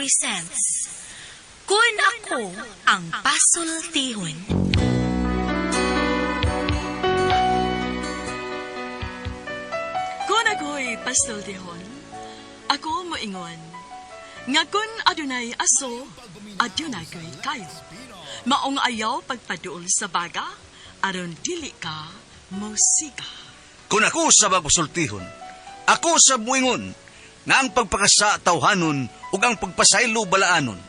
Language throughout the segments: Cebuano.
presents Kun Ako Ang Pasultihon. Kung ako'y pasultihon, ako moingon, nga kun adunay aso, adunay ko'y kayo. Maong ayaw pagpaduol sa baga, aron dili ka musika. Kung ako sa magpasultihon, ako sa muingon, nga ang pagpakasa tawhanon ug ang pagpasaylo balaanon.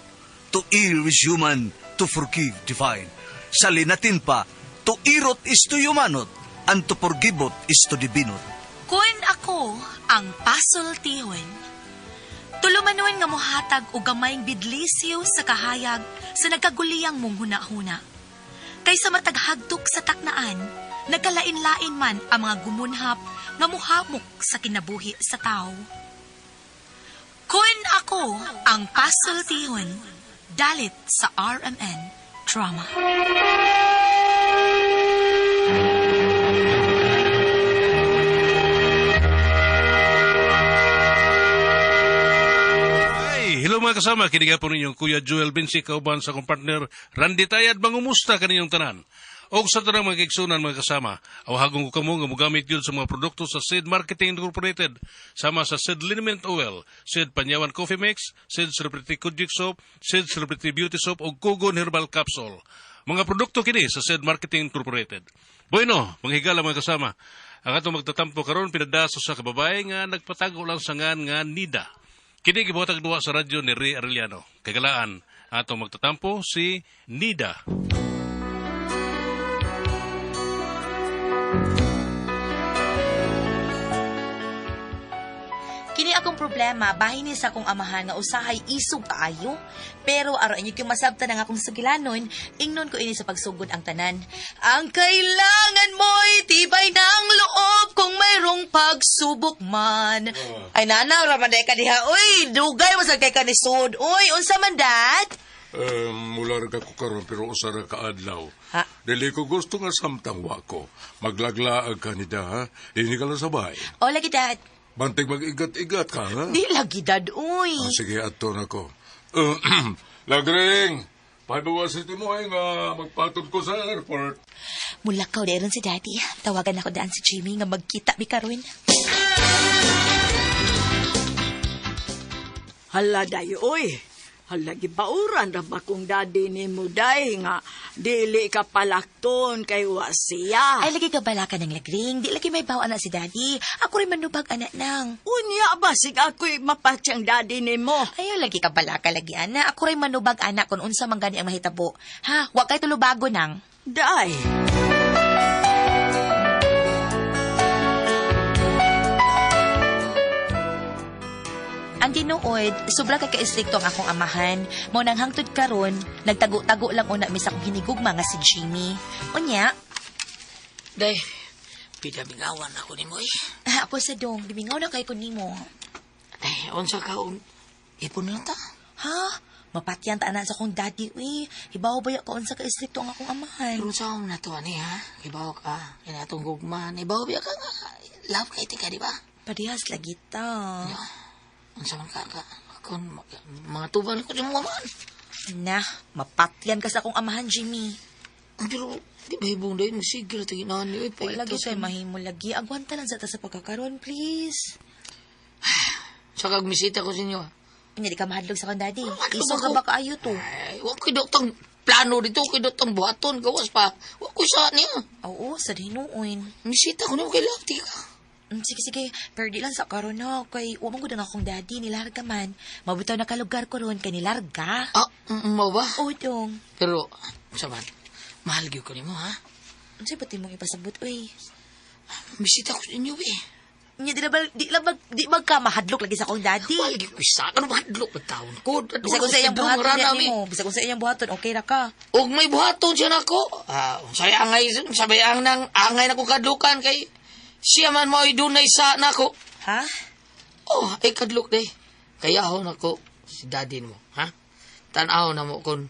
To err is human, to forgive divine. Sa linatin pa, to irot is to humanot, and to forgivot is to divinot. Kun ako ang pasultihon. Tulumanon nga mohatag og gamayng bidlisyo sa kahayag sa nagkaguliyang mong huna-huna. Kaysa mataghagtok sa taknaan, nagkalain-lain man ang mga gumunhap nga muhamok sa kinabuhi sa tao. Kun ako ang pasultihon, dalit sa RMN Drama. Ay, hello mga kasama, kiniga po ninyong Kuya Joel Vinci kauban sa akong partner Randy Tayad, mangumusta kaninyong tanan. Og sa tanang mga kigsunan mga kasama, awhagon ko kamo nga mogamit yun sa mga produkto sa Seed Marketing Incorporated, sama sa Seed Liniment Oil, Seed Panyawan Coffee Mix, Seed Celebrity Kudjik Soap, Seed Celebrity Beauty Soap ug Kugon Herbal Capsule. Mga produkto kini sa Seed Marketing Incorporated. Bueno, manghigala mga kasama. Ang atong magtatampo karon pinadaso sa kababae nga nagpatago lang sa ngan nga Nida. Kini gibuhatag duwa sa radyo ni Ray Arellano. Kagalaan, atong magtatampo si Nida. Kini akong problema, bahin ni sa akong amahan nga usahay isog kaayo. Pero aron inyo kyong masabtan ang akong sagilanon, ingnon ko ini sa pagsugod ang tanan. Ang kailangan mo'y tibay ng loob kung mayroong pagsubok man. Ay nana, raman ka diha. Uy, dugay mo sa kay kanisod. Uy, unsa man dad? Mula ra ka ko karon pero usa ra ka adlaw. Ha? Dili ko gusto nga samtang wa ko. Maglaglaag ka nida ha. Dili ka lang sabay. O lagi dad. Bantig mag-igat-igat ka ha. Di lagi dad, uy. Ah, sige, ato na ko. Lagring, pabawasit mo ay nga magpatod ko sa airport. Mulakaw dairon si daddy. Tawagan ako daan si Jimmy nga magkita mi karon. Hala day, oy. Hala, gibauran ra ba kung daddy ni mo day nga dili ka palakton kay wa siya. Ay, lagi ka bala ka ng lagring. Di lagi may bawa na si daddy. Ako rin manubag anak nang. Unya ba sig ako'y mapatyang daddy ni mo. Ayaw, lagi ka bala ka lagi, ana. Ako rin manubag anak kung unsa man gani ang mahitabo. Ha? Wa kay tulubago nang. Day. Ang tinuod, sobra ka ka-istrikto ang akong amahan. Mao nang hangtod karon, nagtago-tago lang una mi sa akong hinigugma nga si Jimmy. Unya, Day, pinamingawan ako ni mo eh. ako sa dong, gimingaw na kay ko nimo. Day, unsa ka, ipon lang ta. Ha? Mapatyan ta ana sa akong daddy, uy. Hibaw ba ya ka unsa ka istrikto ang akong amahan? Pero sa akong nato ani ha, ibaw ka, inatong gugman, ibaw biya ka nga, love kay tika, di ba? Parehas lagi ta. Ya, unsa man ka, ka kung mga tubal ko sa mga man. Na, mapatyan ka sa akong amahan, Jimmy. Pero, di ba hibong day, masigil ito ginani, uy, Wala paito lagi tayo mahimo lagi. Agwanta lang sa ta sa pagkakaroon, please. Sa kagmisita ko sa inyo, ha. Unya, di ka mahadlog sa akong daddy. Mahadlog Isog ka ako. ba kaayo to? Ay, wa ko'y doktang plano dito, ko'y doktang buhaton, gawas pa. Wa ko'y sa niya. Oo, sa hinuon. Misita ko niyo kay love, tika. Sige, sige. Pero di lang sa karon na. Kay, wa man gud ang akong daddy. Nilarga man. Mabitaw na kalugar ko ron kay nilarga. Ah, mo ba? Oo, dong. Pero, sa man, mahal gyud ko nimo ha. Unsay pati mong ipasabot, uy? Bisita ko sa inyo eh. Unya, di na ba, di na ba, di ba ka mahadlok lagi sa akong daddy? Mahal gyud ko sa ano mahadlok ba taon ko? Bisa kung sa iyang buhaton niya nimo. Bisa kung sa iyang buhaton, okay ra ka. Og may buhaton siya nako. Ah, unsay angay sabay ang nang angay nako kadlukan kay siya man mo'y dunay sa nako. Ha? Oh, ay kadlok day. Kaya ho nako si daddy mo, ha? Tan-aw na mo kung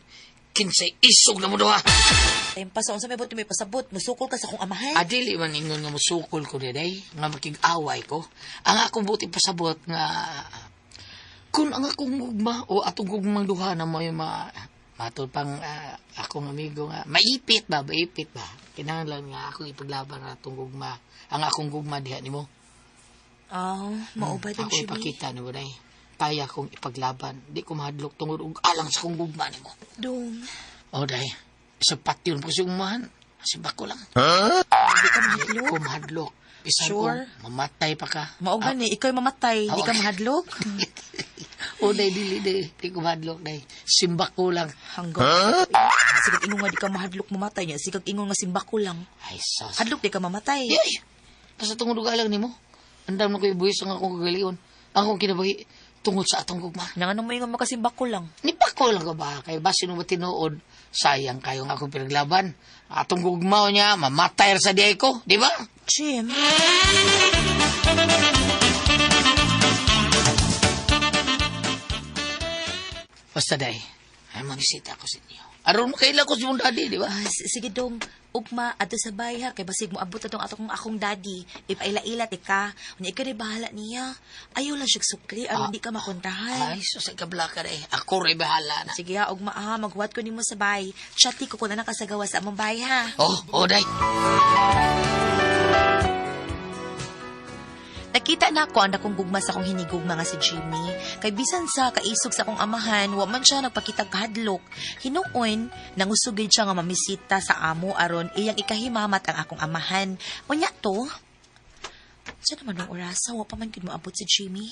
kinsay isog na mo duha. Time pa sa unsa may buot may pasabot, musukol ka sa akong amahan. Adili man ingon nga musukol ko day, nga makig-away ko. Ang akong buti pasabot nga Kung ang akong gugma o atong gugmang duha na may matod pang akong amigo nga maipit ba, maipit ba. Kinahanglan nga akong ipaglaban ang atong gugma, ang akong gugma diha nimo. Oh, mao ba dong, Ako Jimmy? ipakita nimo day. Kaya kong ipaglaban, di ko mahadlok tungod og alang sa akong gugma nimo. Dong, Oh, day. Sa patyon po si umahan. Sa bako lang. di ka Di mahadlok. ko mahadlok. Bisan Sure? kung mamatay pa ka. Mao gani, ikaw'y mamatay, di ka Oo. mahadlok. O, day, dili, day. Di ko mahadlok, day. Simbak ko lang. Hanggang Sigag ingon nga di ka mahadlok mamatay niya, sigag ingon nga simbako lang. Ay, sus. Hadlok di ka mamatay. Yay! Basta tungod og alang nimo. Andam na ko ibuhis ang akong kagalion. Ang akong kinabuhi tungod sa atong gugma. Nang ano mo ingon makasimbako lang. Ni pako lang ka ba? Kay basin mo tinuod, sayang kayo ang akong pinaglaban. Atong gugma niya, mamatay ra sa diay ko, di ba? Jim. Basta day, ay mabisita ako sa inyo. Aron makaila ko si mong daddy, di ba? Ah, sige dong, ugma adto sa bay ha kay basig mo abot atong atong akong daddy. Ipaila-ila ti ka. Unya ikaw rin bahala niya. Ayaw lang siya sukli aron di ka makontrahan. Ay, sus, ay kablaka day. Ako rin bahala na. Sige ha, ugma ha, maghuwat ko nimo sa bay. Chati ko kung na nakasagawa sa among bay ha. Oh, oh, day. Nakita na ako ang dakong gugma sa akong hinigugma nga si Jimmy. Kay bisan sa kaisog sa akong amahan, wa man siya nagpakitag kahadlok. Hinuon, nangusugid siya nga mamisita sa amo aron iyang ikahimamat ang akong amahan. Unya to. Sa naman ng orasa, wa pa man gid moabot si Jimmy.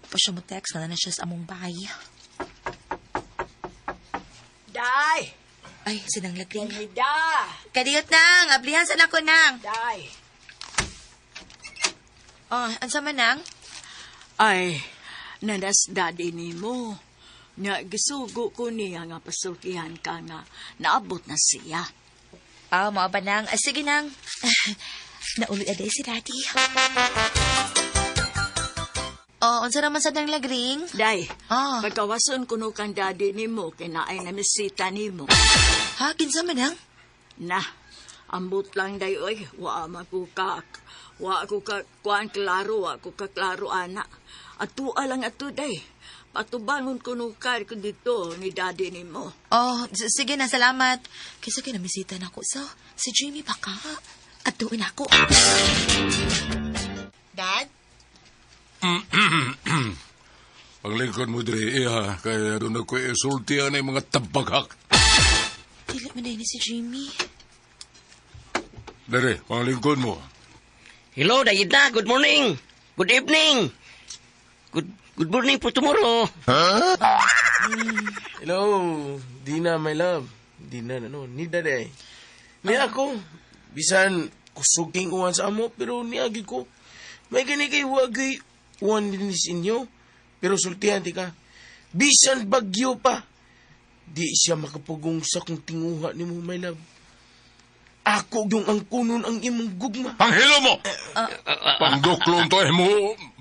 Pa siya mo text nga na siya sa among bahay. Day! Ay, sinang lagring. Da! Kadiyot nang, ablihan sa nako nang. Day! Oh, ansa man nang? Ay, nanas daddy nimo. Nga gisugo ko niya nga pasultihan ka nga naabot na siya. Ah, mao ba nang? Ah, sige nang. Nauloy aday si daddy. Oh, unsa naman sa nang lagring? Day, Ah. pagkawason kuno kang daddy nimo kay naay namisita nimo. Ha, kinsa man nang? Na, ambot lang day oy, wa man ko ka wa ko ka kuan klaro, wa ko ka klaro ana. Atua lang ato day. Patubangon kuno ka ko dito ni daddy nimo. Oh, sige na, salamat. Kaysa kinamisita na ako sa si Jimmy baka. Atuin ako. Dad? Paglingkod mo diri, iha, kaya doon ako isultihan ang mga tabaghak. Dili man na si Jimmy. Dere, panglingkod mo. Hello, Dayida. Good morning. Good evening. Good morning for tomorrow. Hello, Dina, my love. Dina, ano, ni Dade. Ni ako, bisan kusog king uwan sa amo, pero niagi ko. May gani kay wagay uwan din inyo, pero sultihan di ka. Bisan bagyo pa. Di siya makapugong sa kong tinguha ni mo, my love. Ako yung ang kunon ang imong gugma. Panghilo mo! Pangduklong to mo!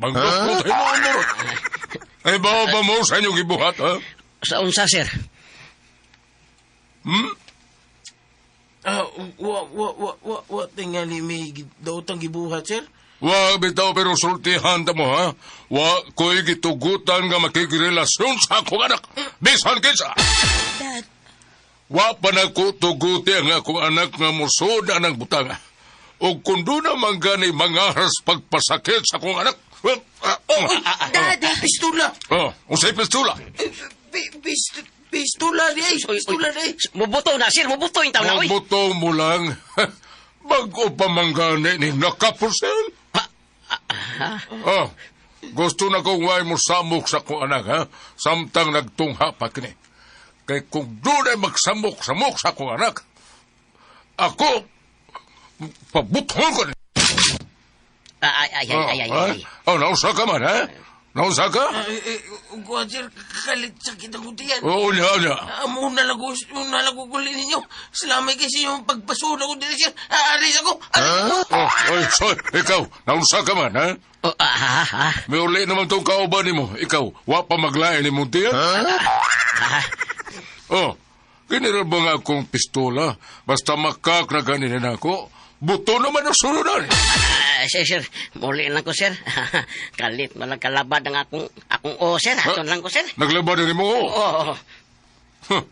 Pangduklong to mo, amor! Ay, bawa ba mo sa inyong gibuhat, ha? Sa unsa, sir? Hmm? Ah, wa, wa, wa, wa, wa, tingali may daotang gibuhat, sir. Wa bitaw pero sultihan ta mo, ha? Wa ko'y gitugutan nga makikirelasyon sa akong anak. Bisan kinsa! Dad, Wa pa na ko tuguti ang akong anak nga musod anang butang. O kung doon naman gani mangahas pagpasakit sa akong anak. Oh, Dad! Pistula! Oh, usay pistula. Pistula di ay! Pistula di ay! Mubuto na, sir. Mubuto yung taon na, oy. Mabuto mo lang. Bago pa man gani ni nakapusel. Oh, gusto na kong way mo samok sa akong anak, ha? Samtang nagtungha pa kini. Kay kung doon ay magsamok-samok sa akong anak, ako, pabuthon ko ni. Ay, ay, ay, ay, ay, ay. Oh, nausa ka man, ha? Nausa ka? Kuhan, sir, kalit sakit ang kutiyan. Oo, niya, niya. Amo na lang na lang gulin ninyo. Salamat kasi yung pagpasuna ko dito, sir. Aalis ako! Alis ako! Oh, oy, soy, ikaw, nausa ka man, ha? Oh, ah, ah, ah. May uli naman tong kauban nimo. Ikaw, wa pa maglain ni mong tiyan? Ah, Oh, kinira ba nga akong pistola? Basta makak na ganin na ako, buto naman ang sununan. Sir, sir, muli lang ko, sir. Kalit malang kalabad ang akong o, sir. Aton lang ko, sir. Naglabad ang imo. Oo. Oh, oh. Huh.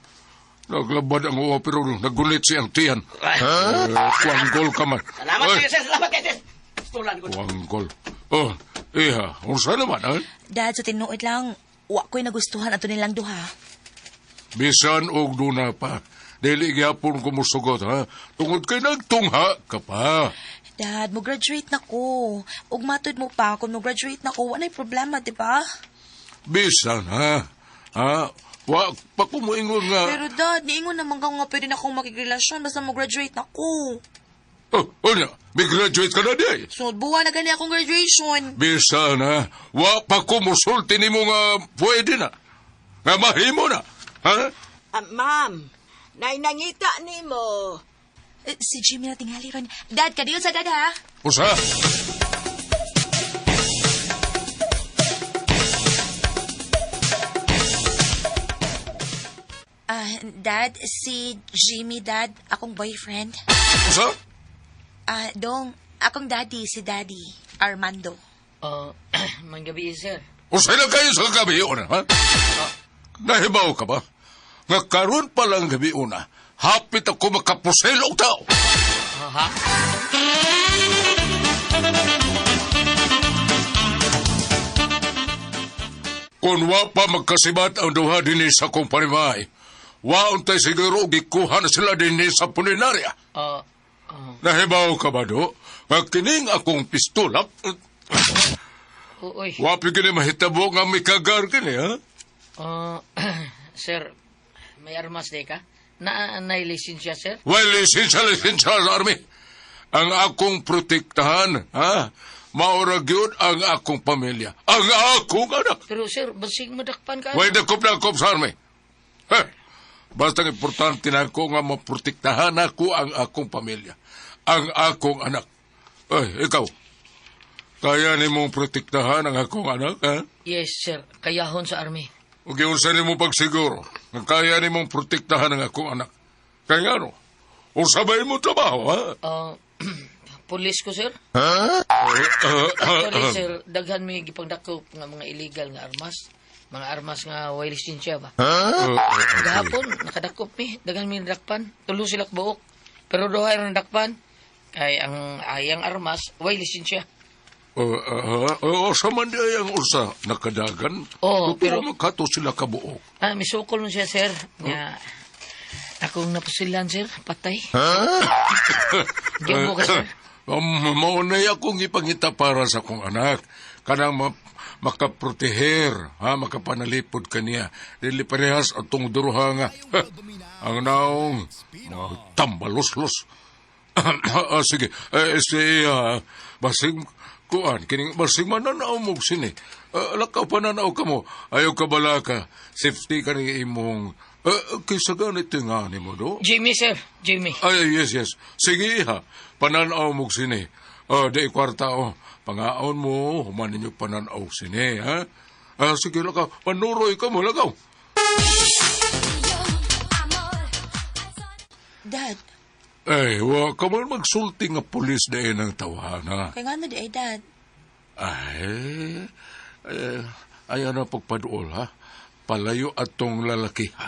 Naglabad ang uwa pero nagulit siyang tiyan. Kuanggol ka man. Salamat Oy, kayo, sir. Salamat kayo, sir. Tulan ko. Kuanggol. Oh, iha, unsa naman, ha? Dad, sa tinuod lang, wa ko'y nagustuhan ato nilang duha. Bisan og duna pa. Dili gyapon ko musugot, ha? Tungod kay nagtungha ka pa. Dad, mo-graduate na ko. Ug matud mo pa, kung mo-graduate na ko, wa na'y problema, di ba? Bisan, ha? Ha? Wa pa ko moingon nga. Pero dad, niingon naman ka nga pwede na akong makigrelasyon basta mo-graduate na ko. Oh, unya, may graduate ka na di. Sunod buwan na gani akong graduation. Bisan, ha? Wa pa ko musulti nimo nga pwede na. Nga mahimo na. Ha? Ma'am, nainangita nimo. Eh, si Jimmy na tingali ron. Dad, kadiyo sa dad ha? Usa? Ah, dad, si Jimmy, dad, akong boyfriend. Usa? Ah, dong, akong daddy, si Daddy, Armando. Manggabi, sir. Usa na kayo sa gabi una, ha? Nahibaw ka ba? Nga karon pa lang gabi una, hapit ako makapusel og tao. Ha? Kung wa pa magkasibat ang duha dinhi sa akong panimahay, wa untay siguro gikuha na sila dinhi sa pulinarya. Nahibaw ka ba do? Nga kining akong pistola, Uy. wa pa kini mahitabo nga mikagar kini, ha? Sir, may armas di ka? Na nay lisensya, sir? Well, lisensya, lisensya sa army. Ang akong protektahan, ha? Maura gyud ang akong pamilya, ang akong anak. Pero sir, basig madakpan ka. Way dakop-dakop sa army. Ha? Basta ang importante na ako nga maprotektahan ako ang akong pamilya, ang akong anak. Ay, ikaw, kaya nimong protektahan ang akong anak, ha? Yes, sir. Kayahon sa army. O giunsa nimo pagsiguro nga kaya nimong protektahan ang akong anak. Kaya nga, no? Usabay mo trabaho, ha? Pulis ko, sir. Actually, sir, daghan may gipangdakop nga mga illegal nga armas. Mga armas nga way lisensya ba? Gahapon, nakadakop mi. Daghan mi nadakpan. Tulo sila buok. Pero duha ra nadakpan. Kay ang ayang armas, way lisensya. Sa man di ay ang usa nakadagan. Oo, Totoo pero- magkato sila kabuok. Ah, misukol mo siya, sir. Nga, akong napusilan, sir. Patay. Gibo ka, sir. Maunay akong ipangita para sa akong anak. Kanang makaproteher, ha, makapanalipod kaniya. Dili parehas atong duruha nga. Ang naong, mga tambalos-los. Sige, si, basig, kuan, kining, basig mananaw mo sini. Lakaw pananaw ka mo. Ayaw ka bala ka. Safety ka ni imong, kaysa ganito nga ni mo do. Jimmy, sir. Jimmy. Ay, yes, yes. Sige, ha. Pananaw mo sini. Di kwarta, oh. Pangaon mo, human ninyo pananaw sini, ha? Sige, lakaw. Panuroy ka mo, lakaw. Dad, Ay, wa ka man magsulti nga pulis na ng tawhana. kay nga na di ay dad. Ay, ay, ayaw na pagpaduol, ha? Palayo atong lalaki, ha?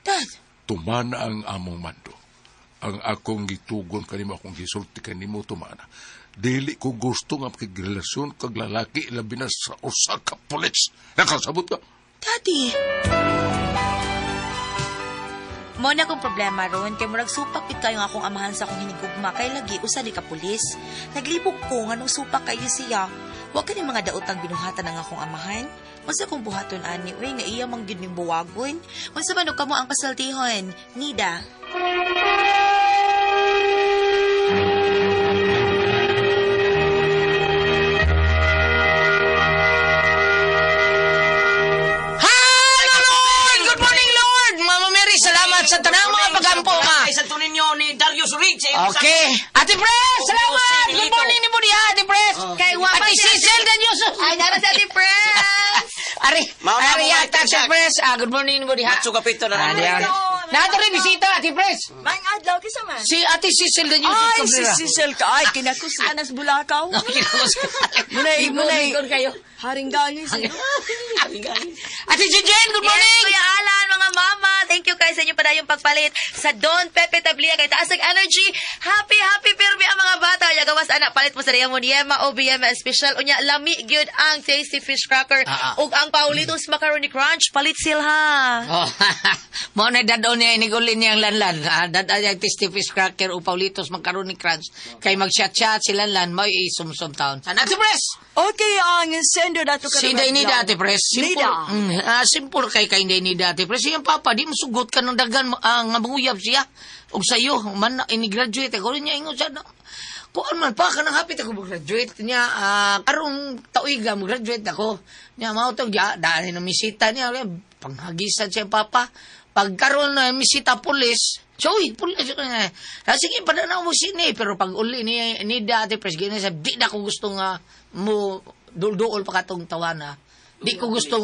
Dad, Tumana ang among mando. Ang akong gitugon kanimo, akong gisulti kanimo, tumana. Dili ko gusto nga makigrelasyon kag lalaki, labi na sa usa ka pulis. Nakasabot ka? Daddy! Mo na akong problema ron kay murag supak pit kayo nga akong amahan sa akong hinigugma kay lagi usa di ka pulis. Naglibog ko nga nung supak kayo siya. Wa kani mga daotang binuhatan ang akong amahan. Unsa kong buhaton ani uy nga iya man gyud ning buwagon. Unsa man og kamo ang pasultihon? Nida. Hi, Lord! Good morning, Lord! Mama Mary, salamat sa tanang mga pagampo ka. Ay, Santo Niño ni Darius Rich. Okay. Ate Pres, salamat! Good morning ni Budia, Ate Pres. Kay wa Ate Cecil Danyoso. Ay, nara sa Ate Pres. Ari, Mama, ari mama, yata, Ate Ate Pres. Ah, good morning ni Budia. Matsuga pito na Ah, lang. diyan. Nato rin bisita, Ate Pres. Maayong adlaw kinsa man. Si Ate Cecil de Jesus Ay, si Cabrera. Cecil ka. Ay, kinakusgan nas Bulakaw. Kinakos ka. Munay, munay. Ingon kayo. Haring gangis. Ate Jen, good morning! Yes, Kuya Alan, mga mama. Thank you kayo sa inyong padayong pagpalit sa Don Pepe Tablia kay taas ang energy. Happy, happy pirmi ang mga bata. Unya gawas anak palit mo sa Diamond Yema o BM special. Unya lami gyud ang tasty fish cracker Ah, ah. ug ang Paulitos Macaroni Crunch. Palit sil ha. Oh, mo na dadon niya inigulin niyang lanlan. Ah, dadon niya tasty fish cracker o Paulitos Macaroni Crunch. Kay mag-chat-chat si lanlan, may isumsum town. San Ate Pres! Okay, ang sendo dato Si Dainida, Ate Pres. Simple, Nida. Simple kay kay Dainida, Ate Pres. Siyang papa, di masugot ka ng dagan nga manguyab siya. Og sayo, man, ini-graduate. Ako rin niya, ingon siya, na, kuan man pa, kanang hapit ako mag-graduate niya. Karong tauiga, mag-graduate ako. Niya, mao to, ya, dahil na misita niya, panghagisan siya papa. Pagkaroon na misita pulis, so, uy, pulis. Sige, padanaw mo sini. Pero pag uli ni, ni Ate Pres, ganyan siya, di na ko gusto nga mo dulduol pa katong tawana. Di ko gusto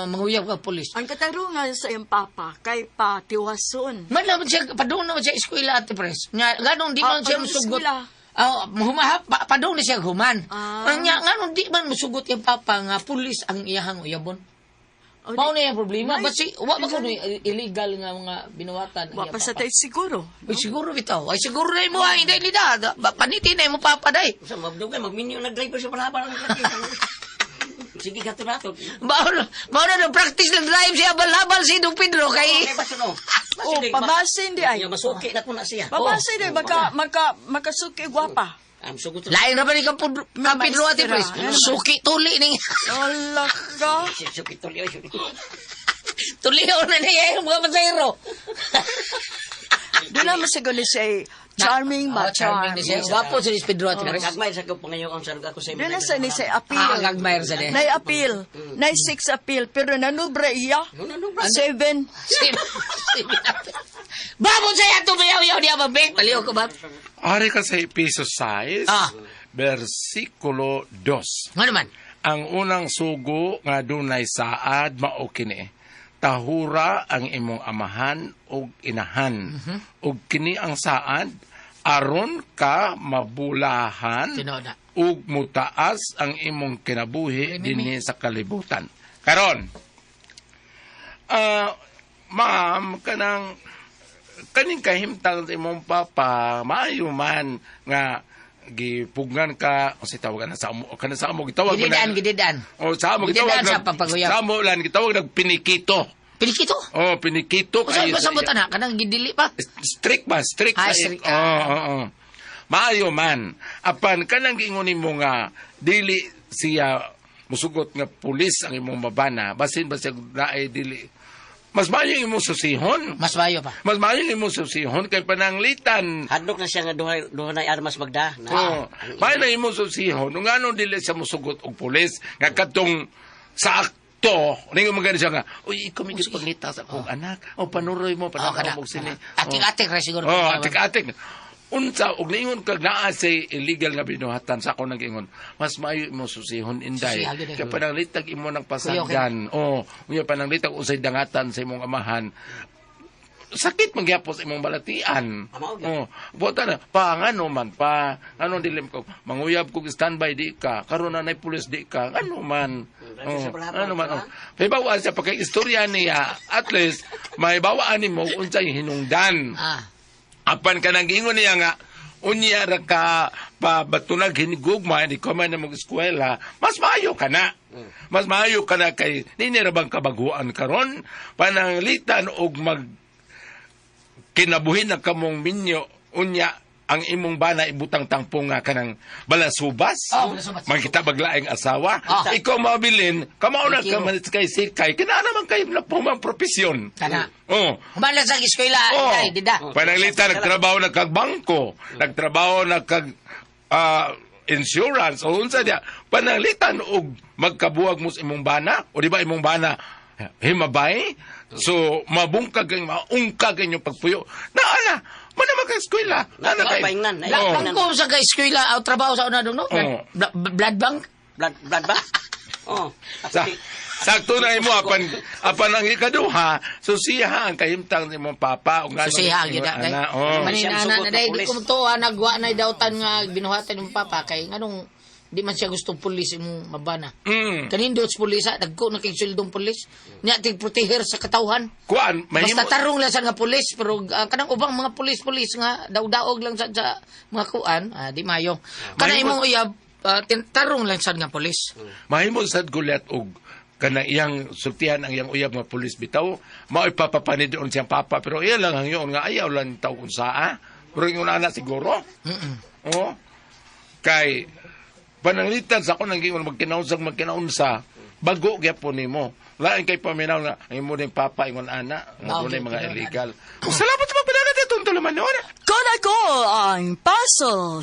manguyab ka pulis. Ang katarungan sa iyang papa kay patiwason. Man naman siya, padung naman siya eskwela, Ate Pres. Nga, ganun, di man Ah, siya padung musugot. eskwela. Ah, humahap, padung na siya human. Ah. Ang nga, ganun, di man musugot yung papa nga pulis ang iyahang uyabon. O, Mao na yung problema. May- Ba't si, wa ba kuno illegal nga mga binuhatan ang Wa iyang pa sa papa? tayo siguro. Uy, siguro bitaw. Ay, siguro na mo, ah, hindi nila. Paniti na mo papa day. Sa mabdugay magminyo na driver sa palabang. Sige ka to nato. Mao na no, practice ng drive siya, habal-habal si Dong Pedro kay... Okay, baso no. Oh, pamasin di ay. Masuki na ko na siya. Pamasin di maka maka makasuki gwapa. Am sugot. Lain ra ba ni Kang Pedro, Kang Pedro Ate Pres? Suki tuli ni. Wala ka. Suki tuli. Tuli na niya yung mga pasahero. Doon naman siguro ni siya charming ba? Ah, charming ni siya. Gwapo si Pedro Ate Pres. Gagmay sa ko pangayoon sa lugar ko sa Doon na sa ni siya appeal. Ah, gagmay sa niya. Nay appeal. Nay six appeal. Pero nanubra iya. Seven. Babon sa yato bayaw-yaw niya ba, Beng? Baliw ko ba? Ari ka sa Episo 6, Ah. versikulo 2. Nga naman? Ang unang sugo nga dunay saad mao kini. Tahura ang imong amahan ug inahan. Ug kini ang saad aron ka mabulahan Tinuod na. ug mutaas ang imong kinabuhi dinhi sa kalibutan. Karon, ma'am, kanang kaning kahimtang sa imong papa, maayo man nga gipugngan ka o si tawag na sa amo kana sa amo gitawag mo Gididaan, na gididaan. o sa amo gitawag Gididaan sa papaguyab. sa amo lan gitawag nag pinikito. Pinikito? Oh, pinikito Kung saan kayo ba sa sa buta na? Kanang gidili pa? Strict ba? Strict. Ah, sa- strict. Oo, oo, oo. Maayo man. Apan kanang giingon nimo nga dili siya musugot nga pulis ang imong mabana, basin ba siya naay dili. Mas maayo imong susihon. Mas maayo pa. Mas maayo imong susihon kay pananglitan. Hadlok na siya nga duha duha na armas magda. Na. Oo. Maayo na imong susihon. Nung ano dili siya musugot og pulis nga katong sa akto, ningon man gani siya nga, uy, ikaw may pangita sa akong anak. O panuroy mo, Oh, kana. panuroy mo sini. Atik-atik ra siguro. Oh, atik-atik. Unsa og niingon kag naa say illegal nga binuhatan sa ako nag-ingon. Mas maayo imo susihon inday. Susiha, gyud eh. Kay pananglitag imo ng pasagdan. Oh, unya pananglitag unsay dangatan sa imong amahan. Sakit man gyapon sa imong balatian. Oh, buta na pa ngano man pa ano dilim ko manguyab kog standby di ka karon na nay pulis di ka ano man. Oh, ano man. Oh. May bawaan siya pagka istorya niya at least may bawaan nimo unsay hinungdan. Ah. Apan ka nang giingon niya nga unya ra ka pa batunag hinigugma di ko man na mag-eskwela, mas maayo ka na. Mas maayo ka na kay nini ra bang kabaguan karon pananglitan og mag kinabuhi na kamong minyo unya ang imong bana ibutang tangpo nga kanang balasubas. Oh, balasubas. Magkita baglaing asawa. Ah. Ikaw mabilin, kamao na Thank you. ka man kay sikay. Kinaa naman kay na pumang propesyon. Kana. Oh. Humala sa eskwela, Oh. inday, dida. Pananglitan, nagtrabaho na kag bangko, nagtrabaho na kag insurance o unsa diya. Pananglitan og magkabuwag mo sa imong bana, o di ba imong bana himabay? So mabungkag ang maungkag ang inyong pagpuyo. Naala, man naman kay eskwela. Naala kay. Oh. Bangko sa ka eskwela o trabaho sa una dong no? Oo. Blood bank? Blood ba? Oh. Sa, Sakto na imo apan apan ang ikaduha, susiha ang kahimtang ni imong papa ug ngano Susiha ni gyud imong na. ana. Oh. Maninana na dai di ko mutuo nagwa na dautan nga binuhatan imong papa kay nganong di man siya gusto pulis imong mabana. Kanindot sa pulis ha, dagko na kay sweldong pulis. Nya tig proteher sa katawhan. Kuan, mahimo Basta tarong lang sa nga pulis pero kanang ubang mga pulis-pulis nga daog-daog lang sa mga kuan, di mayo. Kana imong uyab tarong lang sad nga pulis. Mahimo sad gulat og kana iyang sultihan ang iyang uyab nga pulis bitaw mao'y papapanid doon siyang papa pero iya lang ang yun nga ayaw lang taw kung saa pero yung ana siguro. Oh, kay pananglitan sa ako nang giingon magkinaunsa magkinaunsa bago gyapon nimo lain kay paminaw nga ang imo ning papa ingon ana nga dunay mga illegal. Salamat sa pagpadagat itong tulumanon. Kon ako ang Puzzle.